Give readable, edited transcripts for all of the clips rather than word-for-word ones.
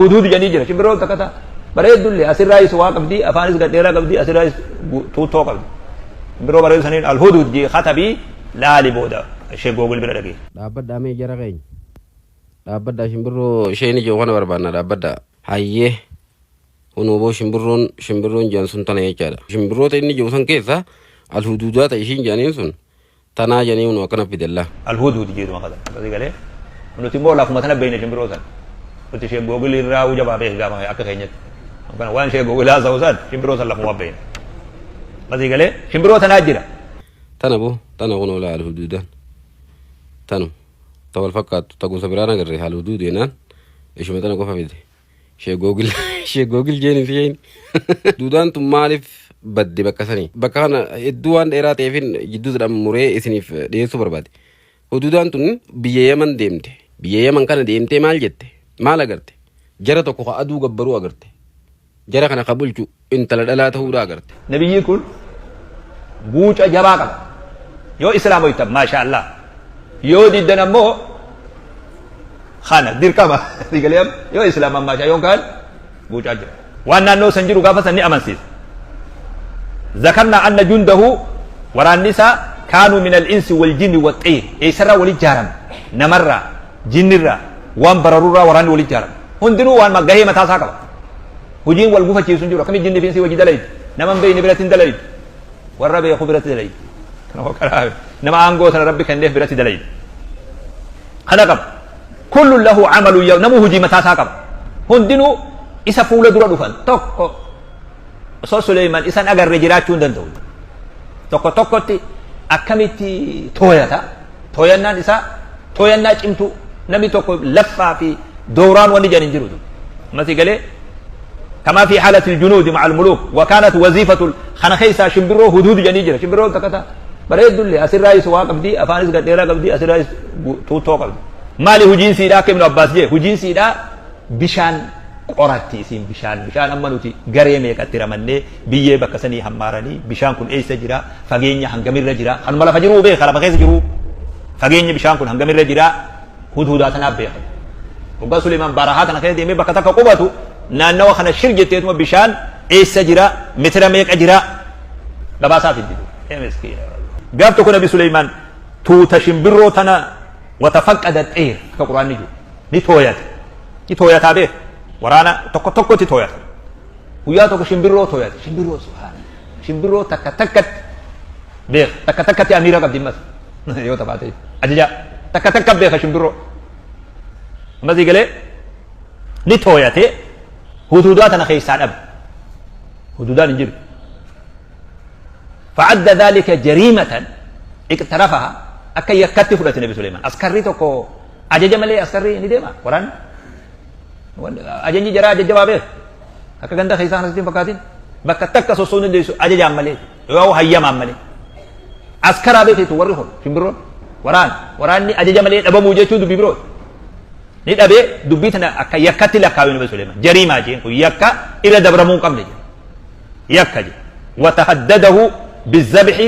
Huduud jedhanii jira. Shimbirroon takka ta'a. Bareeddullee asirraayis waa qabdi, afaanis gadheeraa qabdi, asirraayis tuuttoo qabdi. Shimbirroo bareedu saniin alhuduud jee katabii laali booda ishee Google bira dhagee. Dhaabbadhaa mee jara keenya. Dhaabbadhaa, shimbirroo isheen ijoo kana barbaanna, dhaabbadhaa. Hayyee, kunoo boo, shimbirroon jedhan sun tana jechaadha. Shimbirroota inni jiru san keessa alhuduudaa ta'e ishiin jedhaniin sun tanaa jedhanii kunoo akkana fidellaa. Alhuduud jeetuma katan. Akkasii galee nuti immoo lafuma tana beekna shimbirroo san. Nuti ishee Google irraa jabaa beek gaafa akka keenyatti. Kana waan ishee Google haasa'u san shimbirroo san lafuma beekna. Akkasii galee shimbirroo tanaa jira. Tana boo, tana kunoo laa, alhuduudaan. Tanu ta wal fakkaattu ta gosa biraan agarre alhuduud jennaan ishuma tana qofa fide. Ishee Google jeen isheen. Duudaan tun maaliif badde bakka sanii? Bakka kana hedduu waan dheeraa ta'eefin jidduudhaan muree isiniif dhiyeessuu barbaade. Huduudaan tun biyya Yaman deemte. Biyya Yaman kana deemtee maal jette? Maal agarte? Jara tokko ka aduu gabbaruu agarte. Jara kana ka bulchu intala dhalaa ta'uudha agarte. Nabiyyiin kun guuca jabaa qaba. Yoo islaamoytan maasha Allah. Yoo diddan ammoo kana dirqama. Galee yoo islaaman maasha, yoo kaan guucaa jira. Waan naannoo san jiru gaafa san ni amansiisa. ذكرنا أن جنده waraanni isaa كانوا من الإنس والجن والطير. Eessarraa wali ijaarame? Namarraa, jinnirraa, waan bararurraa waraanni wali ijaarame. Hundinuu waan gahee mataa isaa qaba. Hojiin wal gufachiisu hin jiru. Akkamitti jinni fi insi wajji dalaydi? Nama hin beekne biratti hin dalaydi. Warra beeku biratti dalaydi. Nama aangoo sana Rabbi kenneef biratti dalaydi. Kana qaba. كل له عمل, namuu hojii mataa isaa qaba. Hundinuu isa fuula dura dhufan tokko osoo Suleyman isan agarre jiraachuu hin danda'u. Tokko tokkotti akkamitti tooyata? Tooyannaan isaa tooyannaa cimtuu, namni tokko laffaa fi dooraan wanni jedhan hin jiru. Ammasii galee كما في حالة الجنود مع الملوك وكانت وظيفة خنا خيسا شمبرو هدود جني جرا. شمبرو تكتا bareeddullee asirraayis waa qabdi, afaanis gadheeraa qabdi, asirraayis tuuttoo qabdi. Maali hojiin siidhaa? Akka Ibnu Abbaas jee, hojiin siidhaa bishaan qoratti. Isiin bishaan amma nuti garee meeqatti ramannee biyyee bakka sanii hammaaranii bishaan kun eessa jira, fageenya hangamirra jira, kanuma lafa jiruu beeka, lafa keessa jiruu fageenya bishaan kun hangamirra jira, hudhudaa tanaaf beeka. Waggaa Suleiman barahaa kana keessa deemee bakka takka qubatu, naannawa kana shir jetteetuma bishaan eessa jira, mitira meeqa jira, gabaasaa fiddi. Gaaf tokko Nabi Suleymaan tuuta shimbirroo tana وتفقد الطير akka Quraanni jiru ni tooyate, ni tooyataa beeka, waraana tokko tokkotti tooyata. Guyyaa tokko shimbirroo tooyate. Shimbirroo, subhaana, shimbirroo takka takkatti beeka, takka takkatti amiira qabdi. Ammas yoo tabaate ajaja takka takka beeka shimbirroo. Ammasii galee ni tooyate, huduudaa tana keessaa dhabe, huduudaan hin jiru. فعد ذلك جريمة اقترفها, akka yakkatti fudhate Nabi Suleyman. Askarri tokko ajaja malee askarri ni deema waraan? Ajajni jaraa ajajabaa beek, akka ganda keessaa kanatti hin fakkaatin. Bakka takka sossoo dandeessu ajajaan malee yoo hayyamaan malee. Askaraa beektu warri kun shimbirroon waraan waraanni ajaja malee dhabamuu jechuun dubbii birooti. Ni dhabee, dubbii tana akka yakkatti lakkaa'u Nabi Suleyman. Jariimaa jeen kun yakka irra dabramuu hin qabne jedhe, yakka jedhe. وتهدده بالذبح,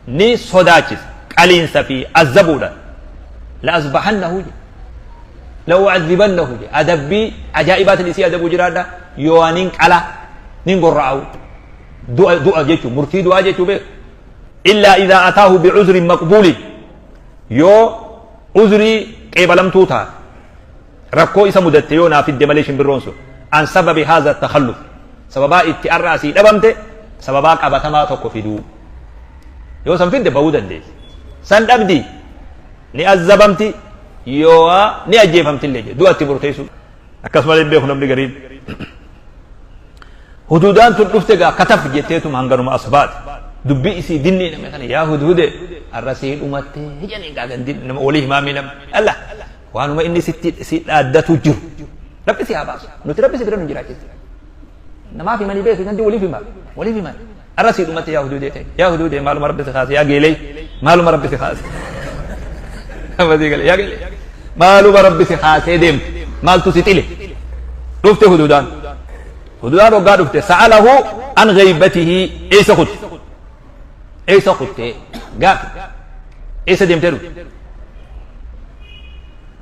ni sodaachise qaliinsa fi azzabuudhaan. لأذبحنه jedhe, لأعذبنه jedhe, adabbii ajaa'ibaatiin isii adabuu jiraadha, yoo aniin qala nin gorra'awu, du'a du'a jechuun murtii du'aa jechuu beeku. إلا إذا أتاه بعذر مقبول, yoo uzrii qeebalamtuu taate, rakkoo isa mudatte yoo naa fidde malee shimbirroon sun, عن سبب هذا التخلف, sababaa itti arra asii dhabamte sababaa qabatamaa tokko fiduu yoo san fidde bahuu dandeessi. San dhabdi, ni azzabamti yoo ni ajjeefamti illee jedhe, du'atti murteessu. Akkasumallee beeku namni gariin hududaan tun dhufte gaa kataf jetteetuma hanganuma as baate dubbii isii dinnii nama kana yaa hudhude arra sii dhumatte jedhanii gaa gandi nama walii himaamii nama Allah waanuma inni sitti si dhaaddatu jiru Rabbi si haa baasu, nuti Rabbi si bira nu jiraachisa. Namaaf himanii beeku, gandi waliif hima, waliif himan. Arra sii dhumatte yaa hududee ta'e, yaa hududee, maaluma Rabbi si kaase, yaa geelee, maaluma Rabbi si kaase, yaa geelee, maaluma Rabbi si kaasee deemte, maaltu si xile? Dhufte hududaan. Hududaan hoggaa dhufte سأله عن غيبته, eessa kutte, eessa kutte gaafi, eessa deemtee dhufte?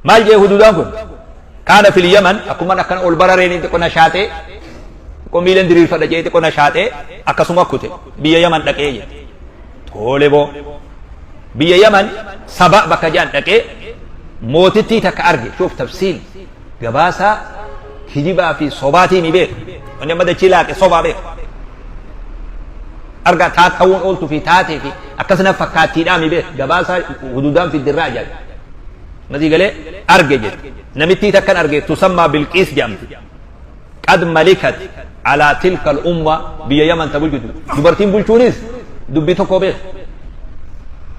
Maal jee hududaan kun? Kaana fil Yaman akkuma akkana ol barareen xiqqoo nashaatee, xiqqoo miilan diriirfadha jee xiqqoo nashaatee akkasuma kute biyya Yaman dhaqee jette. Tole boo. Biyya Yaman saba bakka jedhan dhaqee mootittii takka arge. Shuuf tafsiil gabaasaa kijibaa fi sobaatii ni beeka. Wanni amma dachii laaqe sobaa beeka. Argaa taa ta'uun ooltu fi taatee fi akkasuma fakkaattiidhaa mi beeka. Gabaasaa hududaan fiddirraa ajaa'iba. Masii galee arge jette. Namittii takkan arge, tusammaa Bilqiis jedhamti. Qad malikat alaa tilka al-umma, biyya Yaman ta bulchitu. Dubartiin bulchuunis dubbii tokko beeka.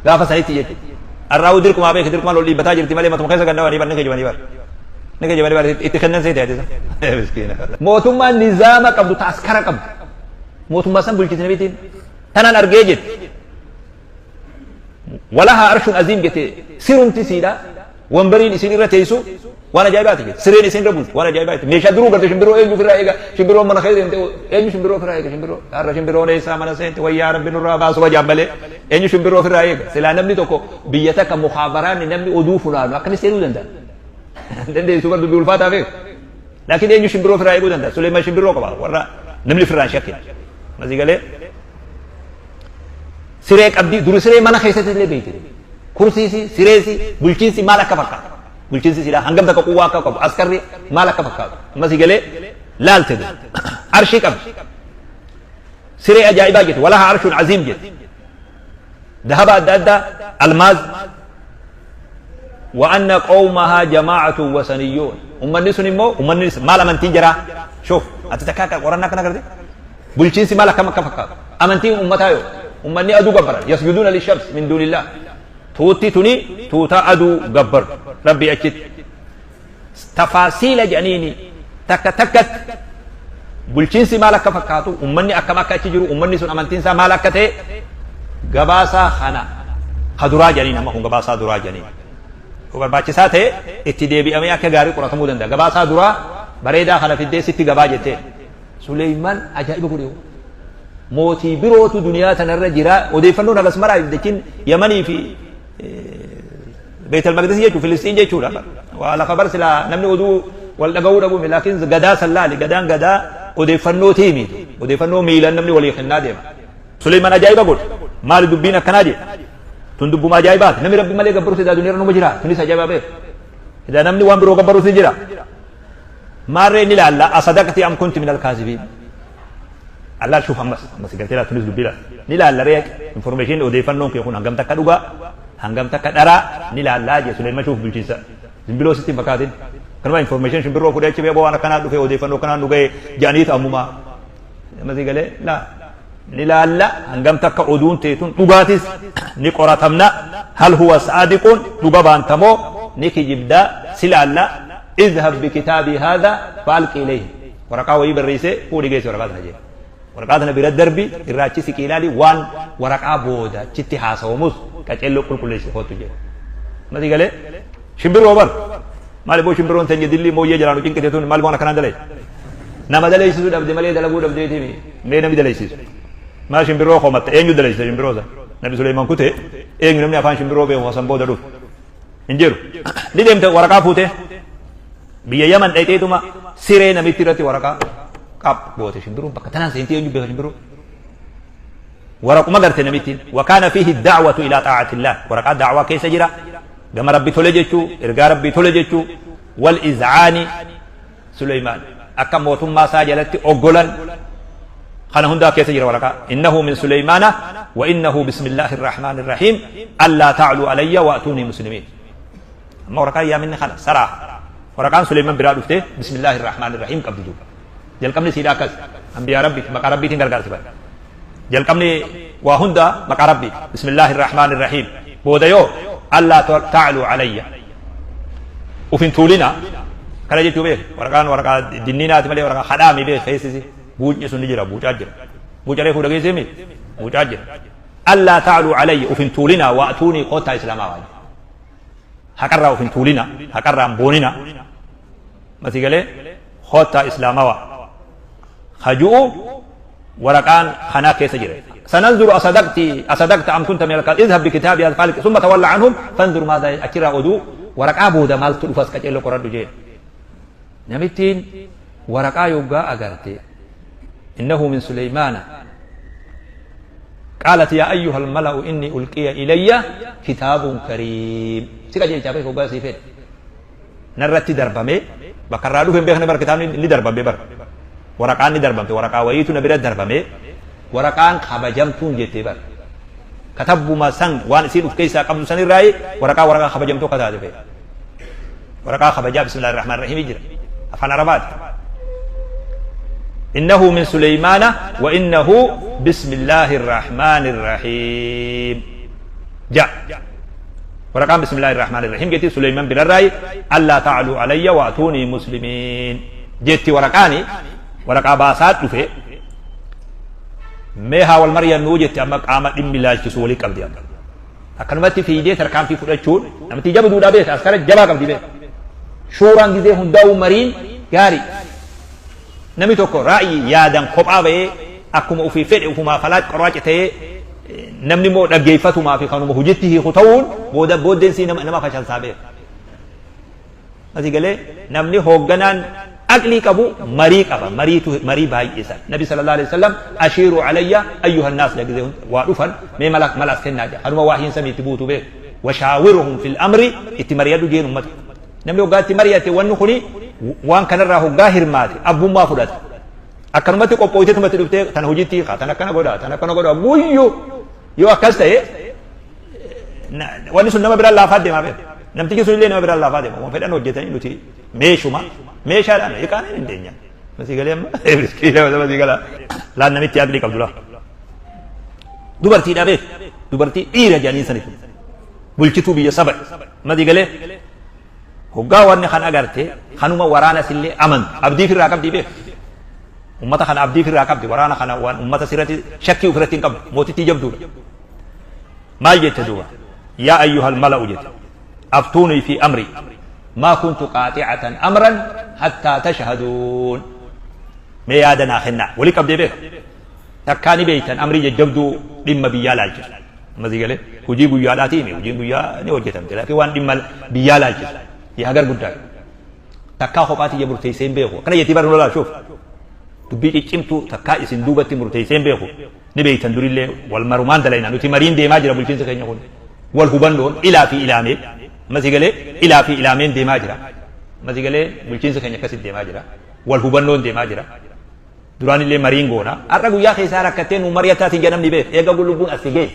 Gaafa sanitti jechuudha. Arraa'uu dirqumaa beeka, dirqumaan ol dhiibbataa jirti malee matuma keessa gandawanii bar ni kijibanii bar. Ni kijibanii bar, itti kennan seete ati isa. Miskiina. Mootummaan nizaama qabdu, ta askara qabdu. Mootummaa san bulchiti namittiin. Tanan argee jette. Walahaa arshun aziim jette, sirumti siidha, wambariin isin irra teessu waan ajaa'ibaati jette, sireen isin irra bultu waan ajaa'ibaati. Meeshaa duruu garte, shimbirroo eenyu ofirraa eega? Shimbirroon mana keessa deemte, eenyu shimbirroo ofirraa eega? Shimbirroo har'a shimbirroon eessaa mana seente? Wayyaa rabbi nurraa baasu wajaan malee eenyu shimbirroo ofirraa eega? Silaa namni tokko biyya takka mukaabaraan namni oduu funaanu akkami seenuu danda'a? Dandeessu bar, dubbii ulfaataa beeku. Laakiin eenyu shimbirroo ofirraa eeguu danda'a? Suleeman shimbirroo qaba, warra namni ofirraa hin shakkine. Masii galee siree qabdi, duri siree mana keessatti illee beekti. Kursiisi, sireesi, bulchiinsi maal akka fakkaatu, bulchiinsi silaa hangam takka quwwaa akka qabu, askarri maal akka fakkaatu ammasii galee laalte. Dur arshii qabdi, siree ajaa'ibaa jette. Walaha arshun aziim jette, dahaba adda addaa, almaaz. Wa anna qawmahaa jamaa'atun wasaniyyoon, ummanni sun immoo ummanni maal amantiin jaraa? Shuf, ati takka akka qorannaa akkana garte, bulchiinsi maal akkam akka fakkaatu, amantiin ummataa yoo ummanni aduu gabbaran, yasjuduuna lishams min duunillah, tuutti tuni tuuta aduu gabbaru rabbii achitti. Tafaasiila jedhaniini takka takkatti bulchiinsi maal akka fakkaatu, ummanni akkam akka achi jiru, ummanni sun amantiin isaa maal akka ta'e, gabaasaa kana ka duraa jedhaniin. Amma kun gabaasaa duraa jedhaniin. Yoo barbaachisaa ta'e itti deebi'amee akka gaarii qoratamuu danda'a. Gabaasaa duraa bareedaa kana fiddee sitti gabaa jettee. Suleyman ajaa'iba godhe. Mootii birootu duniyaa tanarra jira. Odeeffannoon hagas maraa jechuun Yamanii fi Beetal Maqdis jechuun Filistiin jechuudha. Waa lafa bar silaa namni oduu wal dhaga'uu dhabu, laakiin gadaa san laali, gadaan gadaa odeeffannoo tiimiitu. Odeeffannoo miilaan namni walii kennaa deema. Suleyman ajaa'iba godhe. Maali dubbiin akkanaa jedhe. Tun dubbuma ajaa'ibaati. Namni rabbi malee gabbaru sidaa duniyaa irra numa jira. Tunis ajaa'ibaa beeku. Sidaa namni waan biroo gabbaru si jira. Maarree ni laalla, asadaqti am kunti minal kaasibiin. Allah shuuf, ammas ammas gartee laa, tunis dubbii laal. Ni laalla ree, information odeeffannoon kee kun hangam takka dhugaa, hangam takka dharaa ni laallaa jee Suleyman. Shuuf, bulchiinsa simbiroo sitti hin fakkaatin. Kanuma information shimbirroo fudhee achi beekoo waan akkanaa dhufe, odeeffannoo akkanaa nu ga'e jedhaniitu ammumaa. Ammasii galee laa, ni laalla hangam takka oduun teetun dhugaatis ni qoratamna. Hal huwa saadiqun, dhuga baantamoo ni kijibdaa si laalla. Idhab bikitaabii haadha faalqi ilayhi, waraqaa wayii barreessee fuudhi geessi, waraqaa tana jee, waraqaa tana bira darbi, irraa achi siqii ilaali, waan waraqaa booda achitti haasawamus qaceelloo qulqulleessi kootu jee. Ammasii galee shimbirroo bar maali boo, shimbirroon teenya dillii mooyyee jalaa nu cinqite tun maali waan akkanaan dalay? Nama daleessisu dhabde malee dalaguu dhabdeetimi. Mee namni daleessisu maal shimbirroo komatta? Eenyu daleessisa shimbirroo san? Nabi Suleyman kute. Eenyu namni afaan shimbirroo beeku hasan booda dhufe hin jiru. Ni deemte, waraqaa fuute, biyya Yaman dhayxeetuma siree namitti irratti waraqaa qab goote. Shimbirroon bakka tanaan seentii, eenyu beeka shimbirroo? Waraquma garte namittiin, wakaana fiihi da'watu ilaa xaa'atillah, waraqaa da'waa keessa jira, gama rabbi tole jechuu, ergaa rabbii tole jechuu, wal iz'aani Suleymaan akka mootummaa isaa jalatti oggolan kana hundaa keessa jira waraqaa. Innahu min Suleymaana wa innahu bismillaahi irrahmaani irrahiim, allaa ta'luu alayya wa'tuunii muslimiin. Amma waraqaa yaaminni kana saraaha waraqaan Suleyman biraa dhufte bismillaahi irrahmaani irrahiim qabdi duuba. Jalqabni siidha akkas anbiyaa rabbiiti, maqaa rabbiitiin gargaarsifan. Jalqabni waa hundaa maqaa rabbiiti, bismillaahi irrahmaani irrahiim. Booda yoo allaa ta'luu alayya, uf hin tuulina kana jechuu beek. Waraqaan waraqaa dinniinaati malee waraqaa hadhaami beek. Keessisi buucni sun ni jira, buucaa jira, buuca reefuu dhageessee mi buucaa jira. Allaa ta'luu alayya, uf hin tuulina, wa'tuunii, koottaa islaamaa waa haqarraa, uf hin tuulina, haqarraa hin boonina, masii galee koottaa islaamawaa haju'u waraqaan kanaa keessa jira. Sananzuru asadaqti asadaqta am kunta min alkaadib, idhab bikitaabi hadha falqi summa tawalla anhum fanzur maadha. Achirraa oduu waraqaa booda maaltu dhufas qaceello qoradhu jee. Namittiin waraqaa yoggaa agarte, innahu min Suleymaana, qaalat yaa ayyuha almala'u inni ulqiya ilayya kitaabun kariim. Si qajeelchaa beeka hoggaa sii fedhe narratti darbame, bakka irraa dhufe hin beekne bar. Kitaabni ni darbame bar, waraqaan ni darbamte, waraqaa wayiitu na bira darbame, waraqaan kabajamtuun jettee bar. Katabbuma san waan isiin uf keessaa qabdu san irraayi waraqaa kabajamtuu akka taate beeka. Waraqaa kabajaa bismillahi rahmaan rahiim jira, afaan Arabaati. Innahu min Suleymaana wa innahu bismillahi rahmaani rahiim ja. Waraqaan bismillahi rahmaani rahiim jetti, Suleymaan birarraayi, allaa ta'aluu alayya wa'tuunii muslimiin jetti. Waraqaani waraqaa baasaa dhufe, mee haa wal mari'annuu jette. Amma qaama dhimmi laalchisu walii qabdi. Amma akkanumatti fiidee tarkaanfii fudhachuun namatti jabduudha beeka, askara jabaa qabdi beeka. Shuuraan gizee hundaa'uu mariin gaarii. Namni tokko raa'yi yaadan kophaa ba'ee akkuma ofii fedhe ufumaa falaa qoraace ta'ee, namni immoo dhaggeeffatumaa fi kanuma hojitti hiiku ta'uun booda booddeen nama fashalsaa beeka. Asii galee namni hoogganaan aqlii qabu marii qaba, mariitu marii baay'isa. Nabi sallallahu alaihi wasallam ashiiru alayya ayyuha naas jagizee waa dhufan, mee mala mala as kennaa jedha. Kanuma waahiin samii itti buutu beeku. Washaawiruhum fil amri, itti mari'adhu jeen ummata. Namni hoggaa itti mari'ate, wanni kuni waan kanarraa hoggaa hirmaate, abbummaa fudhata. Akkanumatti qophooyteetumatti dhuftee tan hojiitti hiikaa, tan akkana godhaa, tan akkana godhaa guyyuu yoo akkas ta'e, wanni sun nama biraan laafaa deemaa beeku. Namtichi sun illee nama biraan laafaa deema. Waan fedhan hojjetanii, nuti meeshuma meeshaadhaan hiikaan hin dandeenya. Masii galee amma miskiina masii galaa. Laan namitti aqlii qabdu laa. Dubartiidha beeku. Dubartii dhiira jedhanii sanitu. Bulchituu biyya saba. Masii galee hoggaa wanni kan agarte kanuma waraana sillee amantu abdii firraa qabdii beeku. Ummata kana abdii firraa qabdi, waraana kana waan ummata sirratti shakkii ofirratti hin qabdu, mootittii jabduudha. Maal jette duuba? Yaa ayyuhal mala'u jette. Aftuunii fi amri maa kuntu qaaxi'atan amran hattaa tashhaduun. Mee yaada naa kennaa. Walii qabdee beeka. Takkaa ni beektan amrii jajjabduu dhimma biyyaa laalchisu. Amma galee hojii guyyaadhaatii himi, hojiin guyyaa ni hojjetamte, laakiin waan dhimma biyyaa laalchisu yaa gar guddaa. Takkaa kophaa tiyya murteessee hin beeku. Akkana jettii barnoo laal shuuf. Dubbii ciccimtuu takkaa isin duubatti murteessee hin beeku. Ni beektan, durillee wal marumaan dalayna, nuti mariin deemaa jira bulchiinsa keenya kun. Wal hubannoon ilaa fi ilaamee. Amma si galee ilaa fi ilaameen deemaa jira. Amma si galee bulchiinsa keenya akkasitti deemaa jira. Wal hubannoon deemaa jira. Duraan illee mariin goona. Har'a guyyaa keessaa rakkattee nu mari'attaatiin jedhamni beek. Eega lubbuun as ga'e.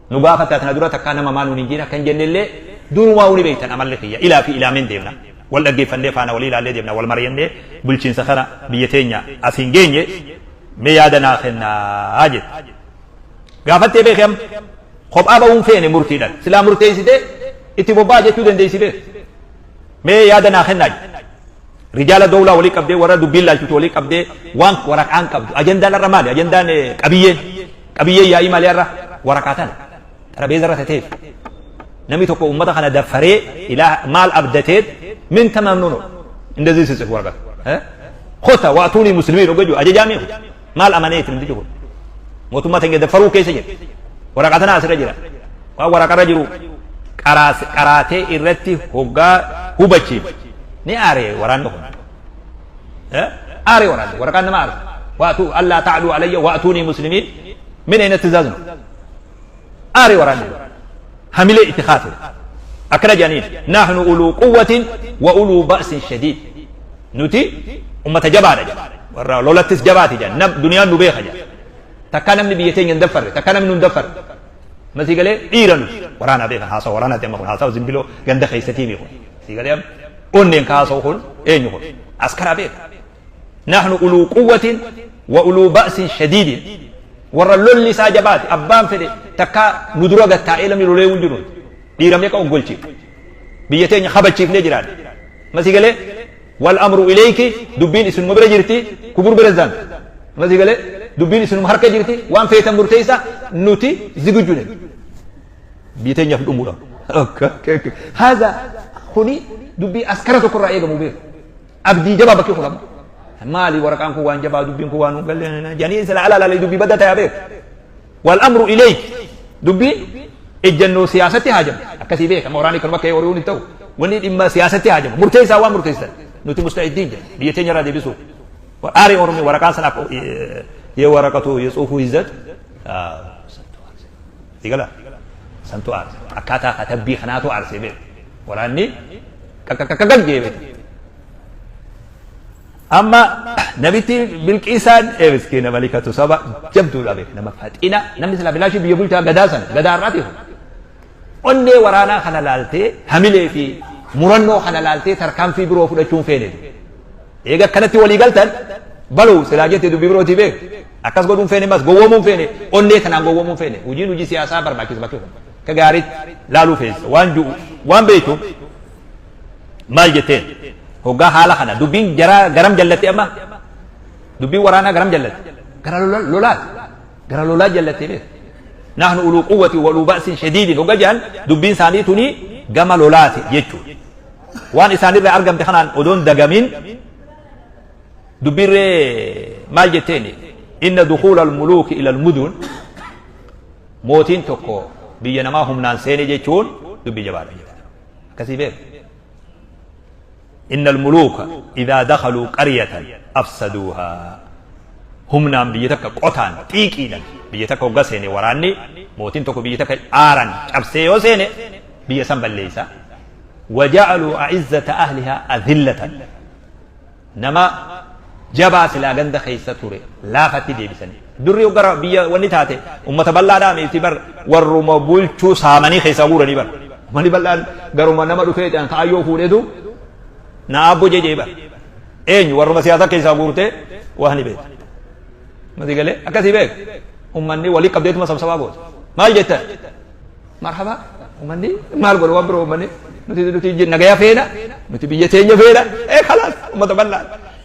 Nu gaafattaa tana dura takkaa nama maa nuun hin jiin akka hin jennellee durumaa ni beektan amalli kiyya. Ilaa fi ilaameen deemna. Wal dhaggeeffannee faana walii ilaallee deemna. Wal mari'annee bulchiinsa kana biyya teenya as hin geenye, mee yaada naa kennaa jette. Gaafattee beekee amma kophaa ba'uun feene murtiidhaan. Silaa murteessitee itti bobba'aa jechuu dandeessi beek. Mee yaada naa kennaa jette. Rijaala dawlaa walii qabdee, warra dubbiin laalchitu walii qabdee, waan waraqaan qabdu. Ajandaan irra maali? Ajandaan qabiyyeen yaa'ii maali irra? Waraqaa tana. Xarabeeza irra tateef. Namni tokko uummata kana daffaree ilaa maal abdateet min tamamnu no. እንደዚህ ሲጽፍ ወረቀት kota wa'tuunii muslimiin oga jiru ajajaa miiku maal amaneeti namtichi kun mootummaa teenya daffaruu keessa jira. Waraqaa tana asirra jira. Waan waraqarra jiru qaraatee irratti hoggaa hubachiif ni aaree waraanni kun, aaree waraanni waraqaan nama aarsa. Wa'tuu allaa ta'luu alayya wa'tuunii muslimiin min ayna tizaaz no aaree waraanni kun hamilee itti kaase. Akkana jedhaniin: nahnu uluu quwwatin wa uluu ba'sin shadiid, nuti ummata jabaadha jedha, warra lolattis jabaati jedha, nam duniyaan nu beeka jedha, takkaa namni biyya teenya hin daffarre, takkaa namni nu hin daffarre. Masii galee dhiira nuti waraanaa beekan. Haasawa waraanaati amma kun, haasawa zimbiloo ganda keessatii mi kun. Sii galee amma onneen kaasa'u kun eenyu kun askaraa beeka. Nahnu uluu quwwatin wa uluu ba'sin shadiidin, warra lolli isaa jabaate, abbaan fedhe takkaa nu dura gattaa'ee namni lolee hin jiru, dhiira meeqa oggolchiif biyya teenya kabachiifnee jiraanne. Masii galee wal amru ilayki, dubbiin isinuma bira jirti, kubur president. Masii galee dubbiin isinuma harka jirti, waan feetan murteessa, nuti zigujjune biyya teenyaaf dhumuudha. Haza kuni dubbii askara tokkorraa eegamu beeku. Abdii jabaa bakki kun amma maali? Waraqaan kun waan jabaa, dubbiin kun waan galle jedhanii sila ala ala dubbii badda ta'e beeku. Wal amru ilayk, dubbiin ejjennoo siyaasatti haajamu akkasii beeka. Waraanni kanuma akka horiiwwan hin ta'u, wanni dhimma siyaasatti haajamu murteessaa waan murteessan. Nuti musta'iddiin jedhe biyya teenya irraa deebisuuf. Aarii Oromoo waraqaan sana የወረቀቱ የጽሁፉ ይዘት ሲገላ santu aarse akkaataa katabbii kanaatu aarse beeku waraanni qaqqaqqaqqaq jee beeku. Amma namitti Bilqiisaan ee miskiina malikatu saba jabduudha beeku, nama faxina namni silaa bilaashii biyya bulchaa gadaa sana gadaa irraati. Onnee waraanaa kana laaltee, hamilee fi murannoo kana laaltee, tarkaanfii biroo fudhachuun feene. Eega akkanatti walii galtan baluu silaa jette dubbii birootii beeku. Akkas godhuun feene, mas gowwoomuun feene, onnee tanaan gowwoomuun feene. Hojiin hojii siyaasaa barbaachisa, bakki kun akka gaariitti laaluu feesisa waan jiru waan beektu. Maal jetteen hoggaa haala kana dubbiin jaraa garam jallatte? Amma dubbiin waraanaa garam jallatte? Gara lolaati, gara lolaa jallattee beeku. Nahnu uluu quwwati wa uluu ba'sin shadiidin hoggaa jedhan dubbiin isaanii tuni gama lolaati jechuudha. Waan isaanirraa argamte kanaan odoon dagamin dubbiirree maal jetteen? Inna dukuula almuluuki ila almudun, mootiin tokko biyya namaa humnaan seene jechuun dubbii jabaadha jette. Akkasii beeku. Inna almuluuka idaa dakhaluu qaryatan afsaduuhaa. Humnaan biyya takka qotaan xiiqiidhan biyya takka hogga seene waraanni mootiin tokko biyya takka aaran cabsee yoo seene biyya san balleeysa. Waja'aluu a'izzata ahlihaa adhillatan, nama jabaa silaa ganda keessa ture laafatti deebisanii. Durri gara biyya wanni taate ummata bal'aadhaa miti bar, warruma bulchuu saamanii keessaa guuranii bar. Uummanni bal'aan garuma nama dhufee jedhan kaayyoo fuudheetu na abbo jejee bar. Eenyu warruma siyaasa keessaa guurtee waa ni beektu. Mati galee akkasii beek. Uummanni walii qabdeetuma sabsabaa goota. Maal jettan? Marhaba, uummanni maal godhu waan biroo? Uummanni nuti nagaya feena, nuti biyya teenya feena, ee khalaas ummata bal'aa.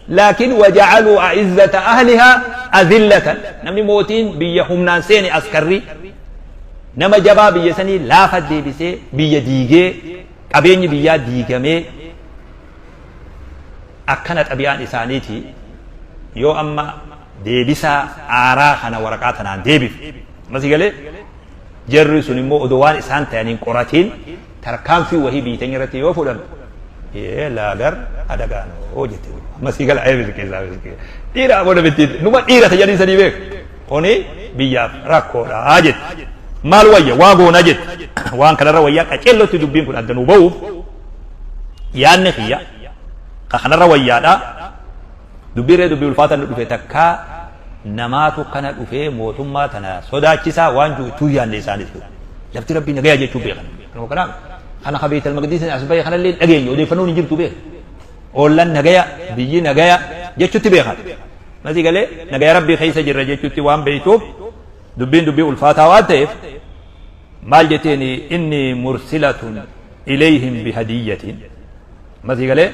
Laakiin waja'aluu a'izzata ahlihaa adillatan, namni mootiin biyya humnaan seene askarri nama jabaa biyya sanii laafa deebisee biyya diigee qabeenyi biyyaa diigamee akkana xabiyaan isaaniiti. Yoo amma deebisaa aaraa kana waraqaa tanaan deebif masii galee jarri sun immoo odoo waan isaan ta'aniin qoratiin tarkaanfii wahii biyya teenya irratti yoo fudhan laagar adagaan oo jette. Masii gala ee miskiisa miskiisa dhiira aboo namitti numa dhiira tajanii sanii beek kuni biyyaaf rakkoodha jette. Maal wayya waa goona jette? Waan kanarra wayyaa qaceellotti dubbiin kun adda nuu ba'uuf yaanni kiyya ka kanarra wayyaadha. Dubbiirree dubbii ulfaata nu dhufe takkaa namaatu kana dhufee mootummaa tana sodaachisaa waan jiru ittuu yaanne isaanis lafti rabbii nagaya jechuu beekan. Kanuma kanaaf kana ka Beetal Maqdisin as bahe kanallee dhageenye odeeffannoon hin jirtu beekan. Oollan nagaya, biyyi nagaya jechutti beekan. Masii galee nagaya rabbii keessa jirra jechutti waan beektuuf dubbiin dubbii ulfaataa waan ta'eef maal jetteen? Inni mursilatun ilayhim bihadiyyatin, masii galee,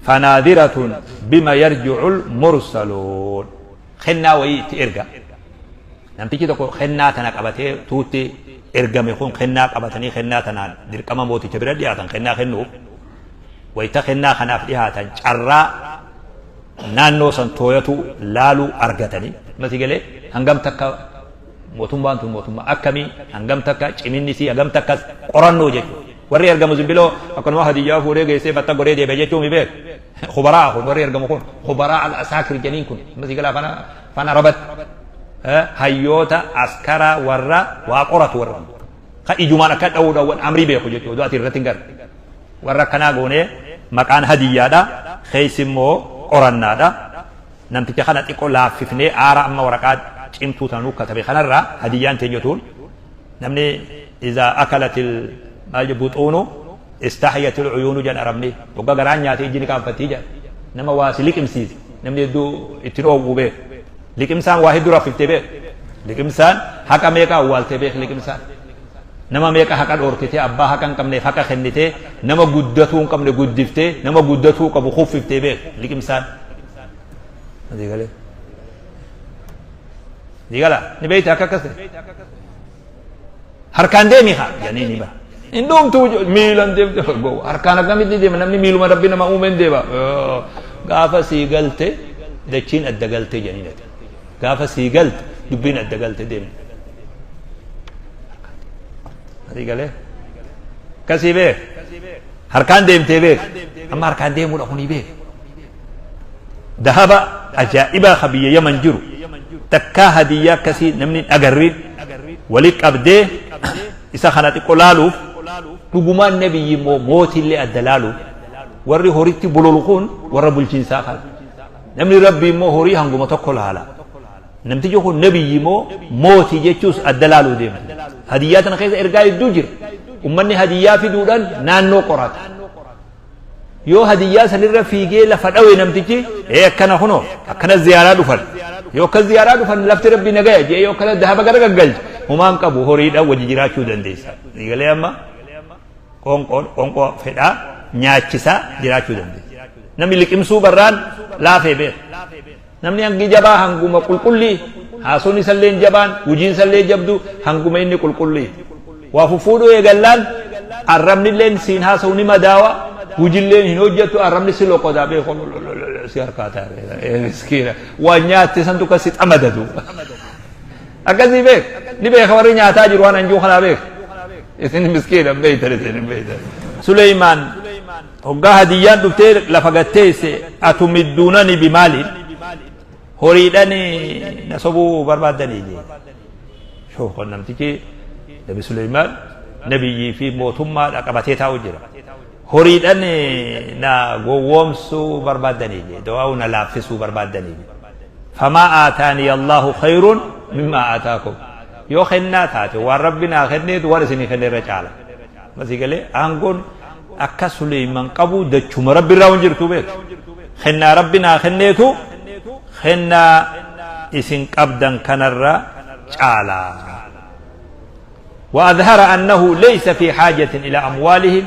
fanaadiratun bima yarji'ul mursaluun. Kennaa wayii itti erga. Namtichi tokko kennaa tana qabatee tuutti ergame kun kennaa qabatanii kennaa tanaan dirqama mooticha bira dhiyaatan. Kennaa kennuuf wayita kennaa kanaaf dhiyaatan carraa naannoo san tooyatu laaluu argatanii, masii galee, hangam takka mootummaan tun mootummaa akkamii, hangam takka ciminni isii hangam takka qorannoo jechuudha. Warri ergamu zimbiloo akkanuma hadiyyaa fuudhee geessee batta godhee deebi'e jechuun mi beeku. Kubaraa kun warri ergamu kun kubaraa al asaakir janiin kun, masii galaa, afaan Arabatti hayyoota askaraa warra waa qoratu, warra kun ka ijumaan akka dha'uudhaan amrii beeku jechuudha. Ati irratti hin garre warra akkanaa goonee maqaan hadiyyaadha, keessi immoo qorannaadha. Namticha kana xiqqoo laaffifnee aara amma waraqaa cimtuu tanuu katabe kanarraa hadiyyaan teenyatuun namni izaa akalatil maal buxuunu istahyatil uyuunu jedhan Arabni. Waggaa garaan nyaatee ijji ni qaanfattii jedhan. Nama waa si liqimsiise namni hedduu ittiin oowwuu beeku. Liqimsaan waa hedduu raffiftee beeku. Liqimsaan haqa meeqa awwaaltee beeku. Liqimsaan nama meeqa haqa dhoorkitee, abbaa haqa hin qabneef haqa kennitee, nama guddatuu hin qabne guddiftee, nama guddatuu qabu kuffiftee beeku liqimsaan. Galee Digala ni beekte akka akkas ta'e. Harkaan deemi haa jedhanii ni baha. Hin dhumtu, miilan deemte gowwa. Harkaan akkamitti deema? Namni miiluma rabbi nama uumeen deema. Gaafa sii galte dachiin adda galte jedhanii nati. Gaafa sii galte dubbiin adda galte deemte. Asii galee. Akkasii beek. Harkaan deemtee beek. Amma harkaan deemuudha kunii beek. Dahaba ajaa'ibaa ka biyya Yaman jiru takkaa hadiyyaa akkasii namni hin agarriin wali qabdee isa kana xiqqo laaluuf dhugumaan nabiyyi immoo mootiillee adda laaluuf warri horitti bololu kun warra bulchiinsaa kana. Namni rabbii immoo horii hanguma tokko laala. Namtichi kun nabiyyi moo mootii jechuus adda laaluu deema. Hadiyyaa tana keessa ergaa hedduu jira. Ummanni hadiyyaa fiduudhaan naannoo qorata. Yoo hadiyyaa sanirra fiigee lafa dhawe namtichi ee akkana kunoo akkana ziyaaraa dhufan. Yoo akkas ziyaaraa dhufan lafti rabbi nagaya jee yoo akkana dahaba gara gaggalche humaan qabu horiidhaan wajji jiraachuu dandeessa. Galee amma qoonqoo qoonqoo fedhaa nyaachisaa jiraachuu dandeessa. Namni liqimsuu barraan laafee beeka. Namni hangi jabaa hanguma qulqullii haasonni isallee jabaan hujiin isallee jabdu hanguma inni qulqullii. Waa fuffuudhuu eegallaan arrabnilleen siin haasa'u ni madaawa hujilleen hin hojjettu arrabni si loqodaa beeku si harkaa taa'e miskiina waan nyaatte santu kan si xamadatu. Akkasii beek ni beeka warri nyaataa jiru waan anjuu kanaa beek isin miskiina hin beektan isin hin beektan. Suleymaan hoggaa hadiyyaan dhuftee lafa gatteesse atumidduunani bimaaliin horiidhaan na sobuu barbaaddanii jee. Shoof namtichi Nabi Suleymaan nabiyyii fi mootummaadha qabatee taa'u jira. Horiidhaan na gowwoomsuu barbaaddanii jee du'aa na laaffisuu barbaaddanii jee. Famaa aataanii Allahu khayrun mimmaa aataakum. Yoo kennaa taate waan rabbi naa kenneetu waan isinii kenne irra caala. Masii galee aangoon akka Suleyman qabu dachuma rabbi irraa hin jirtu beeku. Kennaa rabbi naa kenneetu kennaa isin qabdan kanarra caala. وأظهر أنه ليس في حاجة إلى أموالهم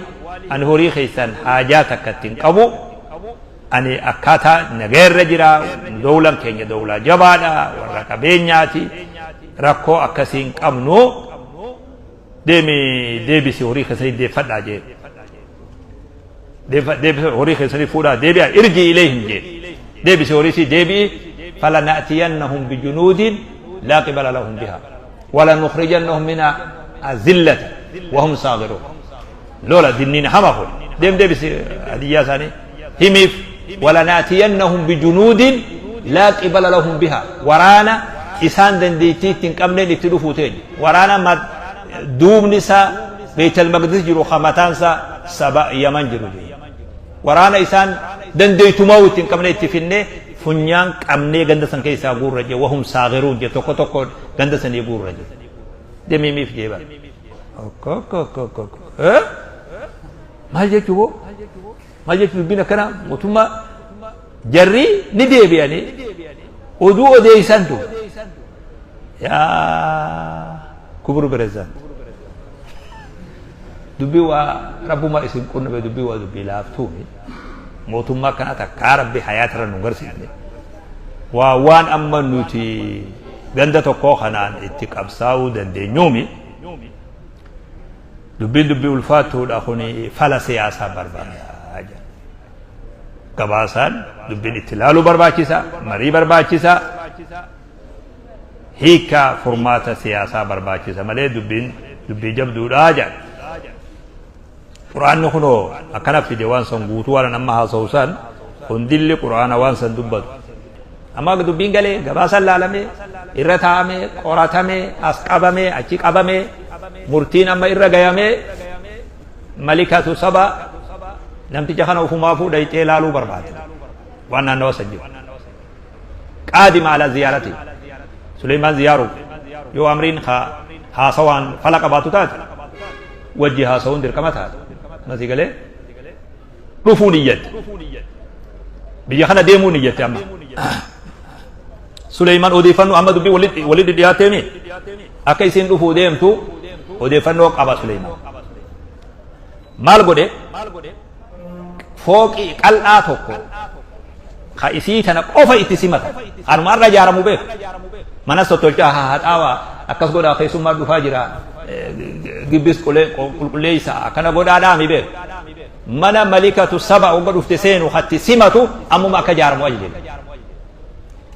أن هوري خيسان حاجاتك تنقبو أني أكاتا نغير جرا دولة كينيا دولة جبادا ورقا بينياتي ركو أكسين قمنو ديمي ديبسي هوري خيسان دي فدا جي ديبسي هوري خيسان فودا ديبي ارجي إليهم جي ديبسي هوري سي ديبي فلنأتينهم بجنود لا قبل لهم بها ولنخرجنهم من الذلة وهم صاغرون لولا دينين حما خل ديم ديبسي هدية ثاني هميف ولنأتينهم بجنود لا قبل لهم بها ورانا إسان دنديتي تنقمنين اتلفو تيجي ورانا ما دوب نسا بيت المقدس جرو خمتانسا سبا يمن جرو جي ورانا إسان دنديتو موت تنقمنين اتفنه funyaan qabnee ganda san keessaa guurra jee wahum saagiruun jee tokko tokko ganda sanii guurra jee deemimiif jee bara. Maal jechuu boo maal jechuu dubbiin akkana mootummaa jarri ni deebi'anii oduu odeessantu yaa kubru pirezidaanti dubbii waa rabbuma isin qunname dubbii waa dubbii laaftuumi. Mootummaa kana takkaa rabbi hayaata irra nu garsiifne waa waan amma nuti ganda tokkoo kanaan itti qabsaa'uu dandeenyuumi dubbiin dubbii ulfaattuudha kuni fala siyaasaa barbaada gabaasaan dubbiin itti laaluu barbaachisa marii barbaachisa hiika furmaata siyaasaa barbaachisa malee dubbiin dubbii jabduudha jedha. Quraanni kunoo akkana fide waan san guutuu waan amma haasa'u san hundilli quraana waan san dubbatu. Amma dubbiin galee gabaasaan laalamee irra taa'amee qoratamee as qabamee achi qabamee murtiin amma irra gayamee malikatu saba namticha kana ofumaafuu dhayxee laaluu barbaade waan naannawa san jiru. Qaadima ala ziyaarati Suleymaan ziyaaruuf yoo amriin haasawaan fala qabaatu taate wajji haasawuun dirqama taate. Masii galee dhufuu niyyatti biyya kana deemuu niyyatti amma Suleymaan odeeffannoo amma dubbii walitti dhiyaateemi akka isiin dhufuu deemtu odeeffannoo qaba Suleymaan maal godhe fooqii qal'aa tokko ka isii tana qofa itti simata kanuma irra ijaaramu beeku manas tottolchaa haxaawaa akkas godhaa keessummaa dhufaa jira gibbis qulqulleessa akkana godhaa dhaami beeku mana malikatu saba hogga dhufte seenu hatti simatu ammuma akka ijaaramu ajaje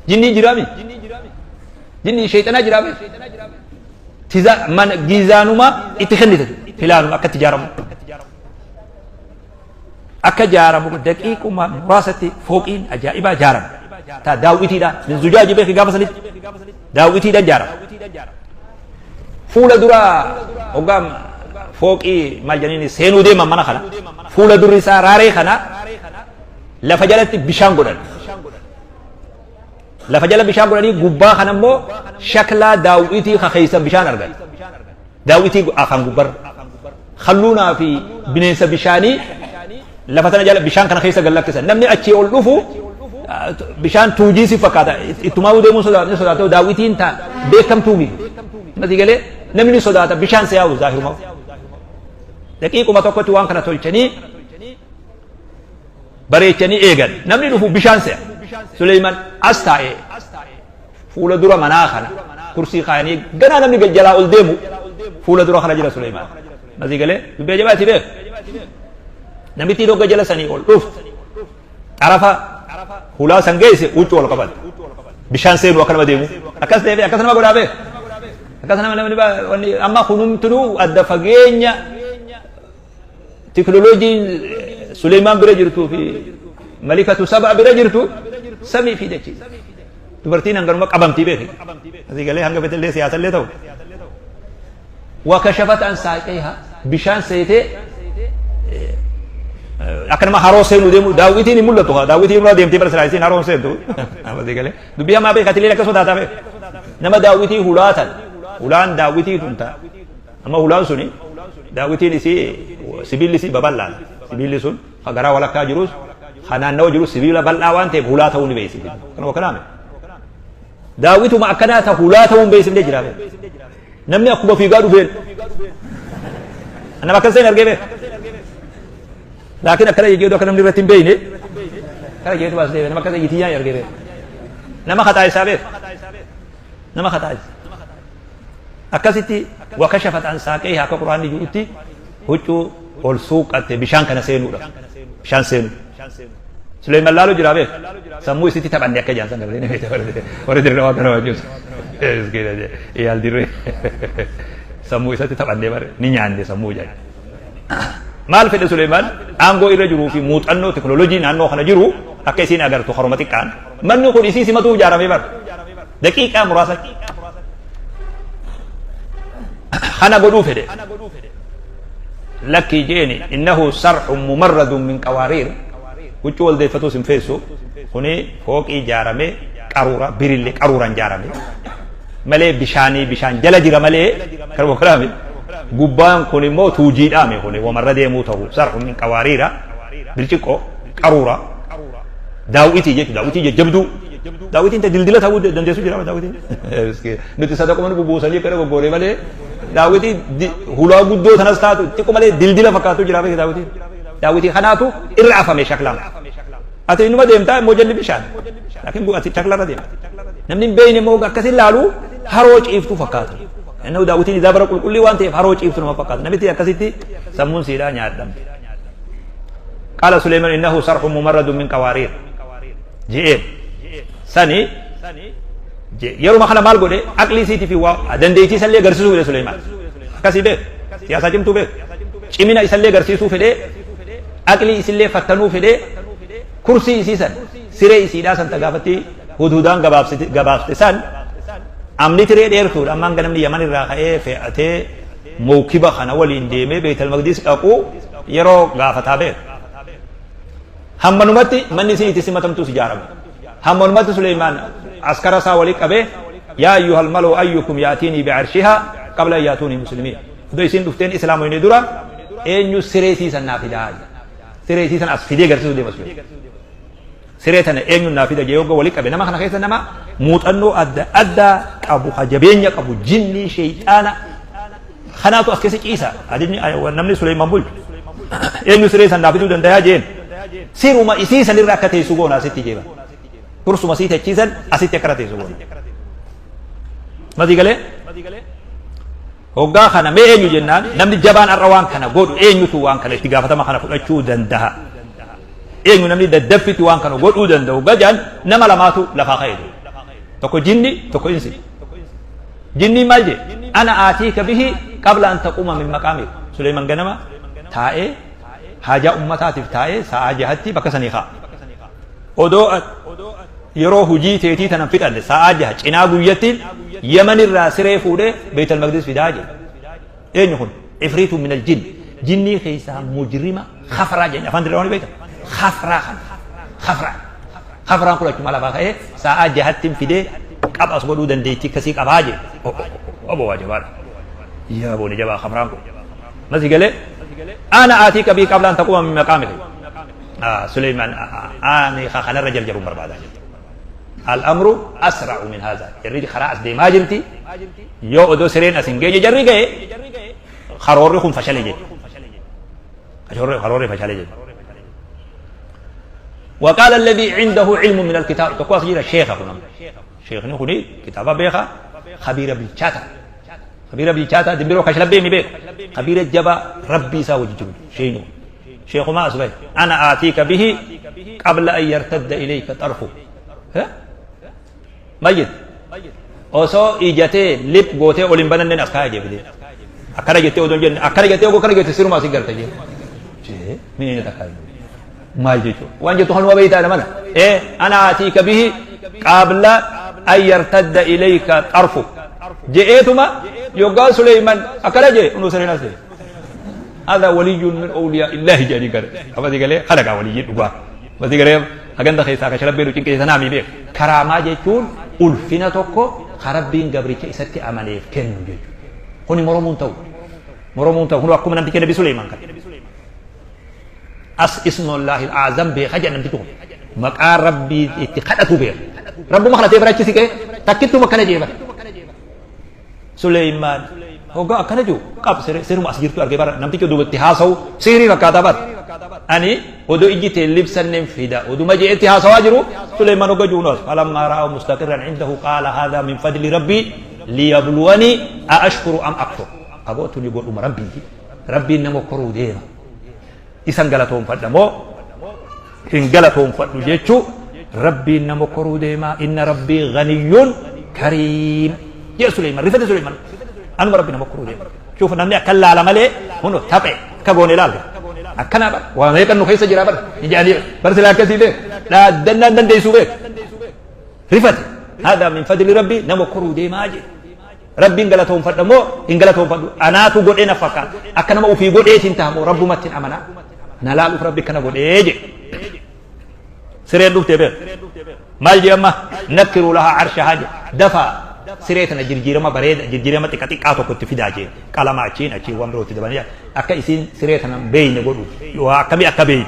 jinni jiraami jinni sheexanaa jiraa beeku tiza mana gizaanuma itti kennite filaanuma akka itti ijaaramu. Akka jaaramu daqiiquma muraasatti fooqiin ajaa'ibaa jaarame. Ta daawwitiidha. Min zujaaji beeki gaafa sanitti daawwitiidha jaarame. Fuula dura hoggaa fooqii maal jedhaniin seenuu deeman mana kana fuula durri isaa raaree kana lafa jalatti bishaan godhan. Lafa jala bishaan godhanii gubbaa kana immoo shaklaa daawwitii ka keessa bishaan argan. Daawwitii afaan gubbarra. Kalluunaa fi bineensa bishaanii lafa tana jala bishaan kana keessa gad lakkisan. Namni achii ol dhufu bishaan tuujii si fakkaata. Ittumaa deemuun sodaata ni sodaata daawwitiin ta beekamtuu miti. Masii galee namni ni sodaata bishaan si yaa'u zaahiruma. Daqiiquma tokkotti waan kana tolchanii bareechanii eegan. Namni dhufu bishaan se'a. Suleyman as taa'ee fuula dura manaa kana kursii kaayanii ganaa namni gad jalaa ol deemu fuula dura kana jira Suleyman. Masii galee dubbii ajaa'ibaa beeku. Namittiin hogga jala sanii ol dhuftu xarafa hulaa san geesse huccuu ol qabate. Bishaan seenu akka nama deemu. Akkas deemee akkas nama godhaa beeku. Akkas nama namni wanni amma kunumtinuu adda fageenya Teknoloojiin Suleymaan bira jirtuu fi malikatu saba bira jirtu samii fi dachii. Dubartiin hanganuma qabamtii beeki. Asii galee hanga fetellee siyaasallee ta'u. Wakashafat an saaqeeha bishaan seetee akka nama haroo seenuu deemu daawwitiin hin mul'atu haa daawwitiin irraa deemtee bara silaa isiin haroon seentu. Asii galee dubbii hamaa beeka atilee akkasuma taataa beeka. Nama daawwitii hulaatan hulaan daawwitii tun ta'a. Amma hulaan suni daawwitiin isii sibiilli isii babal'aadha. Sibiilli sun ka garaa walakkaa jirus ka naannawa jirus sibiila bal'aa waan ta'eef hulaa ta'uu ni beeksifti. Kanuma kanaame. Daawwituma akkanaa ta hulaa ta'uu hin beeksifne jira. Namni akkuma fiigaa dhufeen. Nama akkas ta'in argee beeka. Laakiin akkana jejjeetu akka namni irratti hin beekne akkana jeetu as deebi'e nama akkas ejjitiyyaan argee beeka. Nama kaxaa isaa beeka. Nama kaxaa isaa. Akkasitti wakashafat an saaqeeha akka qur'aanni jirutti huccuu ol suuqqatte bishaan kana seenuudha. Bishaan seenu. Suleyman laalu jira beek. Sammuu isitti taphanne akka jaan san gartee ni beekta warri dirree waan kana waan jiru. Miskiina jee iyaal dirree sammuu isatti taphanne bare ni nyaanne sammuu jaan. Maal fedhe Suleyman aangoo irra jiruu fi muuxannoo teknoolojii naannoo kana jiru akka isiin agartu haruma xiqqaan. Manni kun isii simatuuf ijaaramee bara. Daqiiqaa muraasa kana godhuu fedhe. Lakkii jeeni innahu sarxun mumarradun min qawaariir huccuu wal deeffatuu sin feessu kuni fooqii ijaaramee qaruura birillee qaruuraan ijaarame malee bishaanii bishaan jala jira malee kan kalaame gubbaan kun immoo tuujiidhaame kuni wamarra deemuu ta'u sarxun min qawaariira bilciqqoo qaruura daawwitii jechuudha daawwitii jajjabduu daawwitiin ta dildila ta'uu dandeessu jira daawwitiin nuti sadaquma nu bubuusanii akkana goggoonee malee daawwitii hulaa guddoo tanas taatu xiqqoo malee dildila fakkaatu jira beekta daawwitiin daawwitii kanaatu irra afame shaklaan ati inuma deemtaa immoo jalli bishaan laakiin ati shakla irra deemta namni hin beekne immoo akkasin laalu haroo ciiftuu fakkaata inni daawwitiin isaa bara qulqullii waan ta'eef haroo ciiftu nama fakkaata namitti akkasitti sammuun siidhaa nyaadhamte. Qaala Suleyman innahu sarhun mumarradun min qawaariir je'een sani yeruma kana maal godhe aqlii isiitii fi waa dandeettii isallee agarsiisuu fedhe Suleyman akkasii beek siyaasaa cimtuu beek cimina isallee agarsiisuu fedhe aqlii isillee fattanuu fedhe kursii isii san siree isiidhaa san tagaafatti hudhudaan gabaabsite san amni tiree dheertuudha ammaan ganamni yaman irraa ka'ee fe'atee mawkiba kana waliin deemee Beeytal Maqdis dhaqu yeroo gaafataa beeka. Hammanumatti manni isin itti simatamtus ijaarame. Hammanumatti Suleymaan askara isaa walii qabee yaa ayyuhal malu ayyukum yaatiinii bi'arshihaa qabla an yaatuunii muslimiin. Iddoo isin dhufteen islaamoyne dura eenyu siree siisan naa fidaa. Siree siisan as fidee garsiisuu deema Suleymaan. Siree tana eenyuun naa fida jee hogga wali qabe nama kana keessa nama muuxannoo adda addaa qabu ka jabeenya qabu jinnii sheeyxaana kanaatu as keessa ciisa ajajni namni Suleymaan bulchu eenyu siree san naa fiduu dandayaa jeen siruma isii sanirra akka teessu goona asitti jeeba kursuma sii techiisan asitti akkana teessu goona masii galee hoggaa kana mee eenyu jennaan namni jabaan har'a waan kana godhu eenyutu waan kana itti gaafatama kana fudhachuu danda'a eenyu namni daddaffitti waan kana godhuu danda'u gajaan nama lamaatu lafaa ka'e tokko jinni tokko insi jinni maal jee ana aatiika bihi qabla an taquuma min maqaamik Suleyman ganama taa'ee Haajaa ummataatiif taa'ee sa'aa jahatti bakka sanii ka'a. Odoo yeroo hujii teetii tanan fixanne sa'aa jaha cinaa guyyatti Yaman irraa siree fuudhee Beeytal Maqdis fidaa jedhe. Eenyu kun? Ifriitu minal jinn. Jinnii keessaa mujrima khafraa jedhan afaan dirraa ni beekta. Khafraa kana. Khafraa. Khafraan kun achuma lafaa ka'ee sa'aa jahattiin fidee qabas godhuu dandeettii akkasii qabaa jedhe. Obbo waa jabaadha. Yaa booni jabaa khafraan kun. Masi galee ana aatii qabii qablaan taquma min maqaamika. Suleymaan ani kanarra jarjaruun barbaadaa jedhe. Al-amru asra'u min haadha. Jarri karaa as deemaa jirti. Yoo odoo sireen as hin geenye jarri ga'e karoorri kun fashale jedhe. Karoorri fashale jedhe. وقال الذي عنده علم من الكتاب تقوى سجيرة شيخ هنا شيخ نخني كتابة بيخا خبيرة بالشاتا خبيرة بالشاتا دبيرو كشلبي مي بيخ خبيرة جبا ربي ساوي جبل شينو شيخ ما أسبي أنا آتيك به قبل أن يرتد إليك طرفه ها ميت osoo ijatee lip gootee ol hin bananneen as kaa'ee jeefide akkana jettee odoo hin jenne akkana jettee ogoo akkana jette sirumaa si garte jee jee mi'eenya takkaa maal jechuudha waan jettu kanuma beeytaa mana ee ana atiika bihi qabla an yartadda ilayka xarfu je'eetuma yoggaa Suleyman akkana jee unuu sareen as jee هذا ولي من أولياء الله جاني قال أبدي قال خلق ولي دغا أبدي قال haganda keessaa ka shalabbee cinqee sanaa mi beek karaamaa jechuun ulfina tokko ka rabbiin gabricha isatti amaneef kennu jechuudha. Kuni moromuun ta'u moromuun ta'u kun akkuma namticha Nabi Suleymaan kan as ismullaahi al-aazam beeka jedha namtichi kun maqaa rabbii itti kadhatu beeka rabbuma kadhatee bira achi siqee takkittuma akkana jee bara Suleymaan hoggaa akkana jiru qab siruma as jirtu argee bara namtichi duubatti haasa'u sihirii fakkaataa bara ani odoo ijji tee libsanneen fida oduma je'etti haasawaa jiru Suleymaan hogga jiru as falammaa ra'ahu mustaqirran indahu qaala haadhaa min fadli rabbii liyabluwanii a ashkuru am akfur aboo tuni godhuma rabbiiti rabbiin nama koruu deema isan galatoonfadha moo hin galatoonfadhu jechuu rabbiin nama koruu deema inna rabbii ganiyyun kariim jee Suleymaan rifate Suleymaan anuma rabbi nama koruu deema shuuf namni akka laala malee huno taphe akka goone laalta akkana bara waa meeqan nu keessa jira bara hin jedhanii bara silaa akkasii beek dhaaddannaan dandeessuu beek rifate haadaa min fadli rabbii nama koruu deemaa jedhe rabbiin galatoonfadha moo hin galatoonfadhu anaatu godhee na fakkaata akka nama ofii godheetiin ta'a moo rabbumatti hin amanaa na laaluuf rabbi kana godhee jedhe sireen dhuftee beek maal jee amma nakkiruu lahaa arshahaa jedhe dafaa siree tana jirjiirama bareeda jirjiirama xiqqa xiqqaa tokko itti fidaa jee qalama achiin achiin waan biroo itti dabalanii akka isiin siree tana beeyne godhu yoo akkamii akka beeyne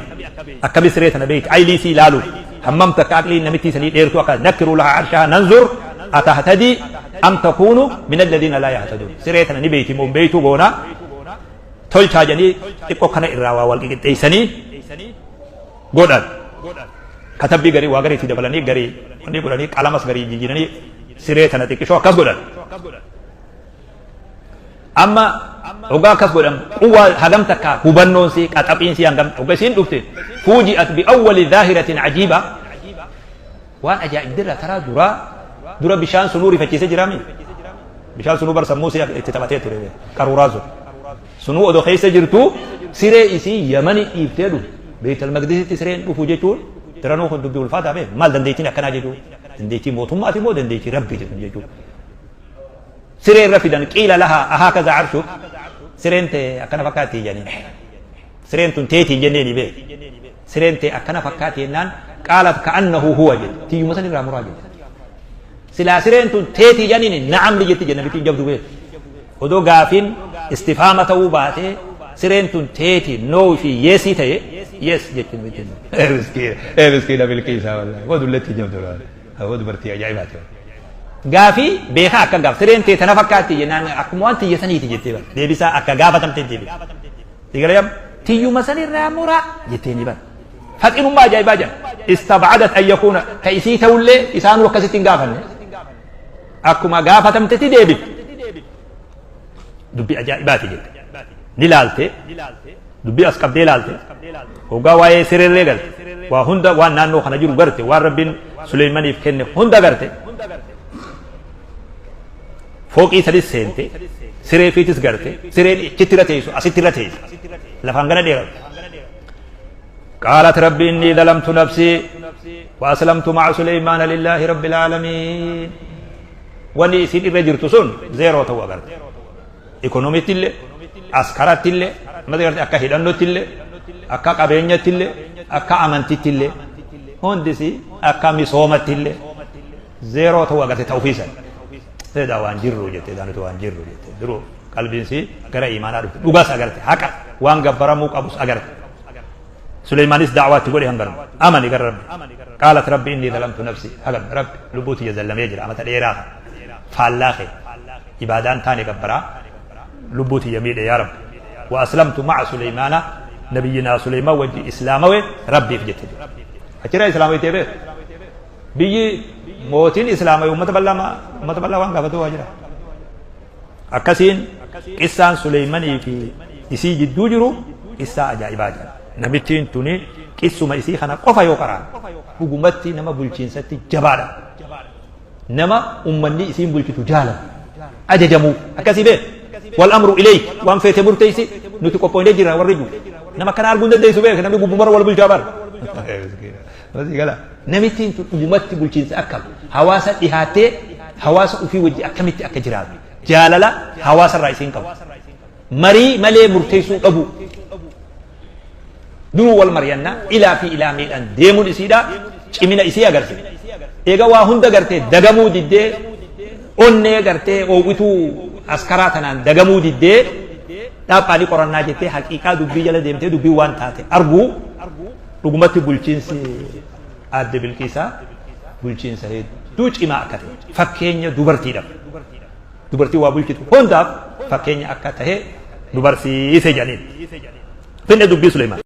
akkamii siree tana beeyte aylii sii ilaaluuf hammam takka aqliin namittii sanii dheertuu akka nakkiruu lahaa arshahaa nanzur atahtadii am takuunu min alladhiina laa yahtadun siree tana ni beeyti moo hin beeytuu goonaa tolchaa jedhanii xiqqoo kana irraa waa wal qixxeessanii godhan katabbii garii waa garii itti dabalanii garii wanni godhanii qalamas garii jijjiiranii siree tana xiqqishoo akkas godhan amma hoggaa akkas godhan quwwaa hagam takka hubannoon si qaxaphiin si hangam hogga isiin dhufte fuuji'at biawwali zaahiratin ajiiba waan ajaa'ibdirra taraa duraa dura bishaan sunuu rifachiisee jiraami bishaan sunuu bar sammuu si itti taphatee ture qaruuraa sun sunuu odoo keessa jirtu siree isii yamani dhiiftee dhufe Beeytal Maqdisitti sireen dhufu jechuun tiranuu kun dubbii ulfaataa bee maal dandeettiin akkanaa jechuu dandeettii mootummaati moo dandeettii rabbiiti kun jechuu siree irra fidan qiila lahaa ahaa kaza arshuk sireen tee akkana fakkaatti jedhaniin sireen tun teetii jenneeni bee sireen tee akkana fakkaatti jennaan qaalat ka'annahu huwa jette tiyyuma san irraa muraa jette silaa sireen tun teetii jedhaniin na'am ni jetti jenna bitiin jabdu beeku odoo gaafiin istifaama ta'uu baatee sireen tun teeti no fi yesii ta'e yes jechuun bitiin miskiina miskiina bilqiisaa wallahi wadullatti jabdu waa dubartii ajaa'ibaati gaafii beekaa akka gaaf sireen tee tana fakkaatti jennaan akkuma waan tiyya saniiti jettee bara deebisaa akka gaafatamtee deebi sigalee tiyyuma sanirraa muraa jettee ni bara faxinummaa ajaa'ibaa jedha istabcadat an yakuuna ka isii ta'ullee isaanuu akkasitti hin gaafanne akkuma gaafatamtetti deebifte dubbii ajaa'ibaati jette ni laalte dubbii as qabdee laalte hoggaa waa'ee sireerree garte waa hunda waan naannoo kana jiru garte waan rabbiin Suleymaniif kenne hunda garte fooqii sadis seente siree fiitis garte sireen achitti irra teessu asitti irra teessu lafaan gana dheeratu Qaalat rabbi innii zalamtu nafsii wa aslamtu ma'a Suleymaana lillaahi rabbil aalamiin. Wanni isiin irra jirtu sun zeeroo ta'uu agarte. Ikonomiitti illee, askaratti illee, mata garte akka hidhannootti illee, akka qabeenyatti illee, akka amantitti illee, hundisi akka misoomatti illee zeeroo ta'uu agarte ta'uu fiisan. Seedaa waan jirru jette, nuti waan jirru jette. Duruu qalbiin sii gara imaanaa dhufte. Dhugaas agarte, haqa waan gabbaramuu qabus agarte. Suleymaanis da'waa itti godhe hanganuma. Amani gara Rabbi. Qaalat Rabbi inni zalamtu nafsi. Hagam Rabbi lubbuu tiyya zallamee jira amata dheeraa kana. Faallaa kee. Ibaadaan taane gabbaraa. Lubbuu tiyya miidhe yaa Rabbi. Wa aslamtu ma'a Suleymaana nabiyyinaa Suleymaan wajji islaamawe Rabbiif jette. Achirraa islaamawitee beeku. Biyyi mootiin islaamawe uummata bal'aa uummata bal'aa waan gaafatu waa jira. Akkasiin qissaan Suleeymanii fi isii jidduu jiru qissaa ajaa'ibaa jedha. Namittiin tuni qissuma isii kana qofa yoo qara'an dhugumatti nama bulchiinsatti jabaadha. Nama ummanni isiin bulchitu jaalatu. Ajajamuu akkasii beek. Wal amru ilayk waan feete murteessi nuti qophooynee jirra warri jiru. Nama akkana arguu hin dandeessu beek namni gubbumara wal bulchaa bara. Namittiin tun dhugumatti bulchiinsa akkam hawaasa dhihaattee hawaasa ofii wajji akkamitti akka jiraatu jaalala hawaasa irraa isiin qabu marii malee murteessuu dhabuu duruu wal mari'annaa ilaa fi ilaa miidhaan deemuun isiidha cimina isii agarsiisa. Eega waa hunda gartee dagamuu diddee onnee gartee oowwituu askaraa tanaan dagamuu diddee dhaaphaanii qorannaa jettee haqiiqaa dubbii jala deemtee dubbii waan taate arguu dhugumatti bulchiinsi Aadde Bilqiisaa bulchiinsa hedduu cimaa akka ta'e fakkeenya dubartiidhaaf dubartii waa bulchitu hundaaf fakkeenya akka ta'e nu barsiise jedhaniin. Finne dubbii Suleymaan.